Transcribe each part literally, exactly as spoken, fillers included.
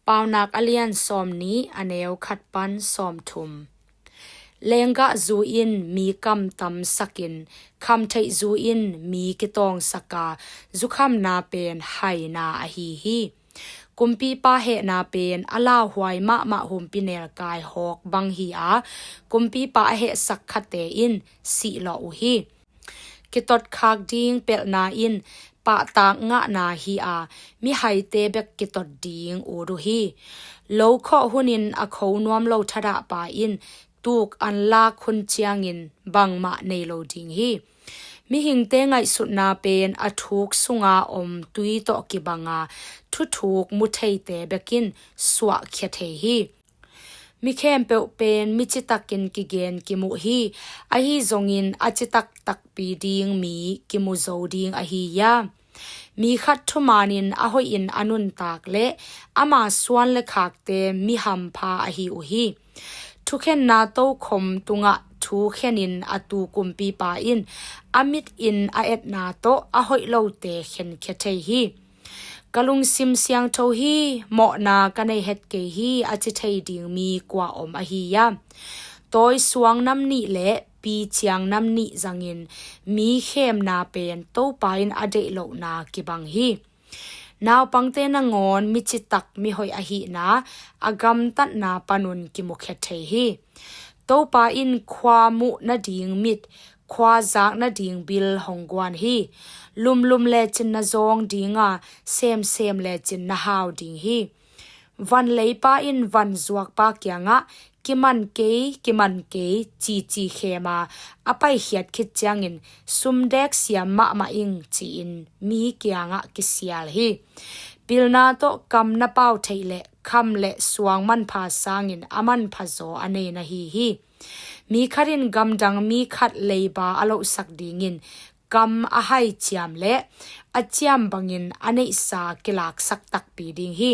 Paunak a lian sawmnih, a neu khat pan sawmthum. Lenggah zu in mi kamtamsakin, khamtheih zu in mi kitawngsaka, zukhamna pen haina ahi hi. Kumpipa hehna pen a lauhuai mahmah humpinelkai hawk bang hi a, kumpipa a hehsak khate in sihlawh uh hi. Kitotkhak ding pelhna in pahtak ngahna hi a, mihaite bek kitot ding ut uh hi. Lokhawh hunin a kho nuam lo thadahpa in tuk anlak hun ciangin bangmah nei lo ding hi. Mihingte ngaihsutna pen a thuk sunga om tui tawh kibanga, thuthuk mutheite bekin suahkhia thei hi. Mi khempeuh pen mi citakin kigen kimuh hi. Ahi zongin a citak takpi ding mi kimu zo ding ahi hiam? Mi khat thumanin a hoihin a nuntak leh ama suan le khakte mi hampha ahi uh hi. Thukhenna tokhom tungah thukhenin a tu kumpipa in a mitin a etna tawh a hoih lote khenkhia thei hi. Ka lungsim siangtho hi, mawhna ka nei het kei hi, a ci thei ding mi kua om ahi hiam? Tawi suang nam nih le pi ciang nam nih zangin mi khemna pen Topa in a deih lohna kibang hi. Naupangte nangawn mi citak mi hoih ahihna a gamtatna panun kimukhia thei hi. Topa in khua muh nading mit, khua zak nading bil hong guan hi. Lumlum lecin na zawng dinga, semsem lecin na hau ding hi. Vanleipa in vanzuakpa kiangah, "Kiman kei, kiman kei," cici khema a paikhiat khit ciangin, "Sumdek siam mahmah ing," ci-in mi kiangah kisial hi. Pilna tawh kam na pau theih leh kham le suang manpha sangin a manpha zaw a nei na hi hi. Mi khat in gamdang mi khat leiba a lohsak dingin kam a hai ciam le a ciam bangin a neihsa kilaksak takpi ding hi.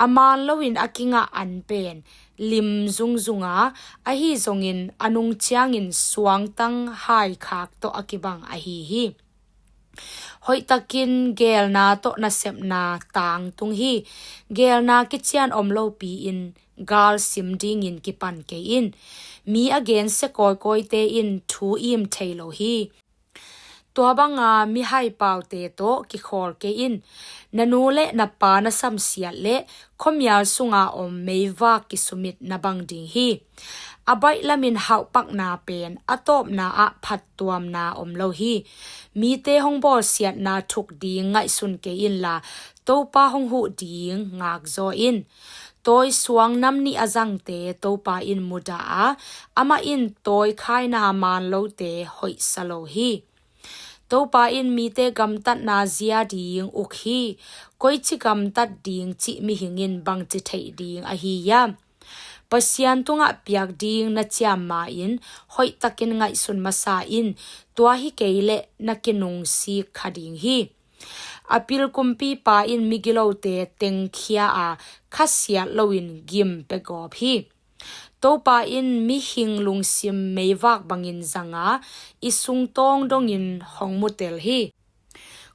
A maan loin a kingah an pen lim zungzunga, ahi zongin a nung ciangin suangtang hai khak tawh a kibang ahi hi. Hoihtakin geelna tawh nasepna tangtung hi. Geelna kician om lopi-in gal sim dingin kipan kei in. Mi a gensia kawikawite in thu im thei lo hi. Tua banga mihai paute tawh kikhawl kei in. Na nu le na pa na samsiat le khuamial sunga om meivak kisumit na bang ding hi. A baih lamin hauhpakna pen a tawpna ah phattuamna om lo hi. Mite hong bawlsiatna thuk ding ngaihsun kei inla, Topa hong huh ding ngakzaw in. Tawi suang nam nih a zangte Topa in mudah a, amah in tawi khaina maan lote hoihsa lo hi. Topa in mite gamtatna zia ding uk hi. Koici gamtat ding cih mihing in bangci theih ding ahi hiam? Pasian tungah piak ding na ciam ma-in hoihtakin ngaihsun masa in, tua hi kei leh na kinungsik kha ding hi. A pil kumpipa in migilote tengkhia a, khasiat loin gim pia gawp hi. Topa in mihing lungsim meivak bangin zanga, i sungtawng dongin hong mutel hi.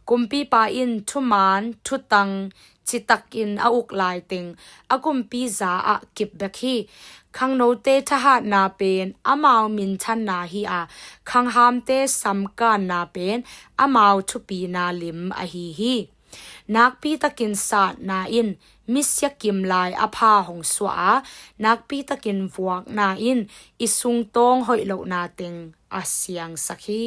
Kumpipa in thumaan, thutang, citakin a uk laiteng a kumpi za ah kip bek hi. Khangnote thahatna pen amau minthanna hi a, khanghamte samkanna pen amau thupina lim ahi hi. Nakpitakin satna in misia kimlai a pha hong suah a, nakpitakin vuakna in i sungtawng hoih lohna teng a siangsak hi.